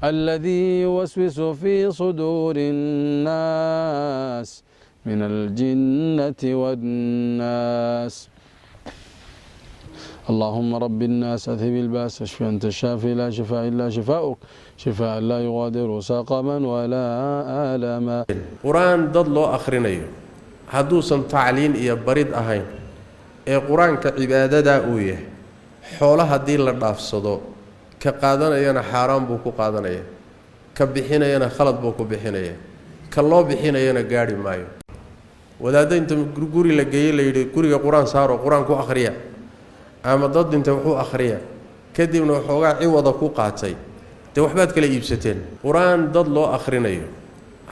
الذي يوسوس في صدور الناس من الجنة والناس. اللهم رب الناس أذهب الباس، اشف أنت الشافي لا شفاء إلا شفاؤك، شفاء لا يغادر سقما ولا ألما. Qur-aan dad loo akhrinayo hadduusan tacliin iyo barid ahayn ee qur-aanka cibaadadaa uu yahay, xoolo haddii la dhaafsado, ka qaadanayana xaaraan buu ku qaadanaya, ka bixinayana khalad buu ku bixinaya, ka loo bixinayana gaadhi maayo. Wadaadda inta guri la geeyey la yidhi guriga qur-aan saaro, qur-aan ku akhriya, ama dad dhintay waxu akhriya, kadibna waxoogaa ciwada ku qaatay, dee waxbaad kala iibsateen. Qur-aan dad loo akhrinayo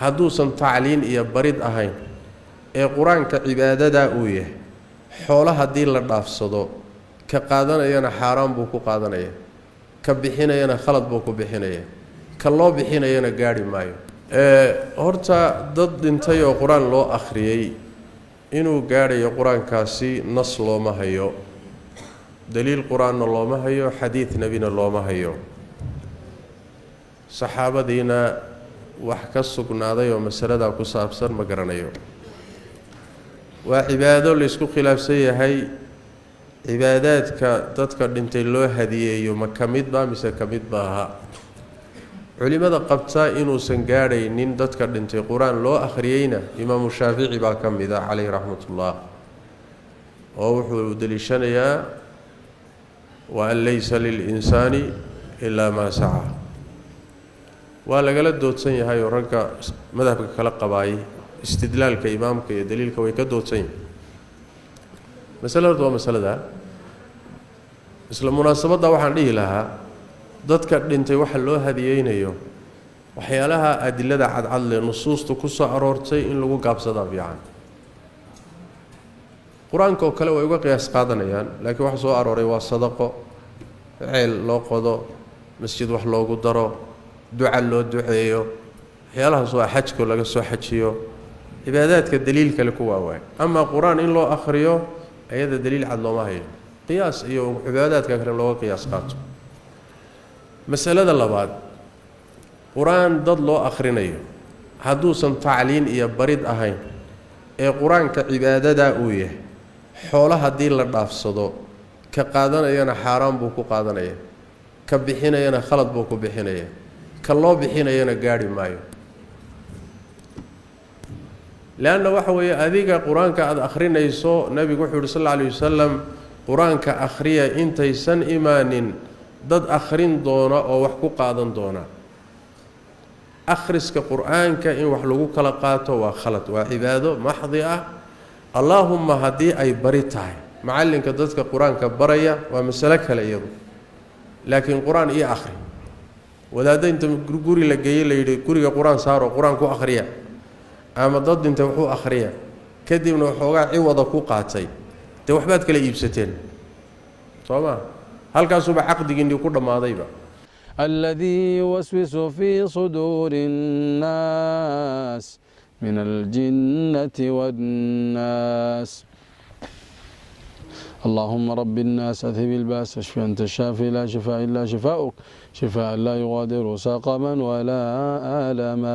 hadduusan tacliin iyo barid ahayn ee qur-aanka cibaadadaa uu yahay, xoolo haddii la dhaafsado, ka qaadanayana xaaraan buu ku qaadanaya, ka bixinayana khalad buu ku bixinaya, ka loo bixinayana gaadhi maayo. Horta dad dhintay oo qur-aan loo akhriyey inuu gaadhayo qur-aankaasi nas looma hayo, daliil qur-aanna looma hayo, xadiid nebina looma hayo, saxaabadiina wax ka sugnaaday oo masaladaa ku saabsan ma garanayo. Waa cibaado laysku khilaafsan yahay. Cibaadaadka dadka dhintay loo hadiyeeyo ma ka mid baa mise ka mid maaha? Culimmada qabtaa inuusan gaadhaynin dadka dhintay qur-aan loo akhriyeyna Imaamu Shaafici baa ka mid ah, caleyhi raxmatullah, oo wuxuu deliishanayaa "wa an laysa lilinsaani ilaa maa sacaa". Waa lagala doodsan yahay oo ragga madhabka kala qabaayay istidlaalka imaamka iyo daliilka way ka doodsan yihin. Masalada waa masalada. Isla munaasabadda waxaan dhihi lahaa, dadka dhintay waxa loo hadiyeynayo, waxyaalaha adilada cadcadle nusuusta ku soo aroortay in lagu gaabsadaa fiican. Qur-aanka oo kale way uga qiyaas qaadanayaan, laakiin waxa soo arooray waa sadaqo, ceel loo qodo, masjid wax loogu daro, duca loo duceeyo, waxyaalahaas waa xajko laga soo xajiyo, cibaadaadka daliil kale ku waawaay. Amaa qur-aan in loo akhriyo, ayada daliil cad looma hayo, qiyaas iyo cibaadaadka kale looga qiyaas qaato. Masalada labaad, qur-aan dad loo akhrinayo hadduusan tacliin iyo barid ahayn ee qur-aanka cibaadadaa uu yahay, xoolo haddii la dhaafsado, ka qaadanayana xaaraan buu ku qaadanaya, ka bixinayana khalad buu ku bixinaya, ka loo bixinayana gaadhi maayo. Leanna waxa weeye, adiga qur-aanka aada akhrinayso, nebigu wuxuu yuhi sal alla alayh wasalam: "Qur-aanka akhriya intaysan imaanin dad akhrin doona oo wax ku qaadan doona." Akhriska qur-aanka in wax lagu kala qaato waa khalad, waa cibaado maxdi ah. Allaahumma haddii ay bari tahay, macallinka dadka qur-aanka baraya waa masalo kale iyadu, laakiin qur-aan iyo akhri, wadaadda inta guri la geeyey la yidhi guriga qur-aan saaro, qur-aan ku akhriya, ama dad dhintay waxu akhriya, kadibna waxoogaa ciwada ku qaatay, dee waxbaad kala iibsateen, soo ma? Halkaasuba caqdigiinnii ku dhammaadayba. الذي يوسوس في صدور الناس من الجنة والناس. اللهم رب الناس أذهب الباس، اشف أنت الشافي لا شفاء إلا شفاؤك، شفاء لا يغادر سقما ولا ألما.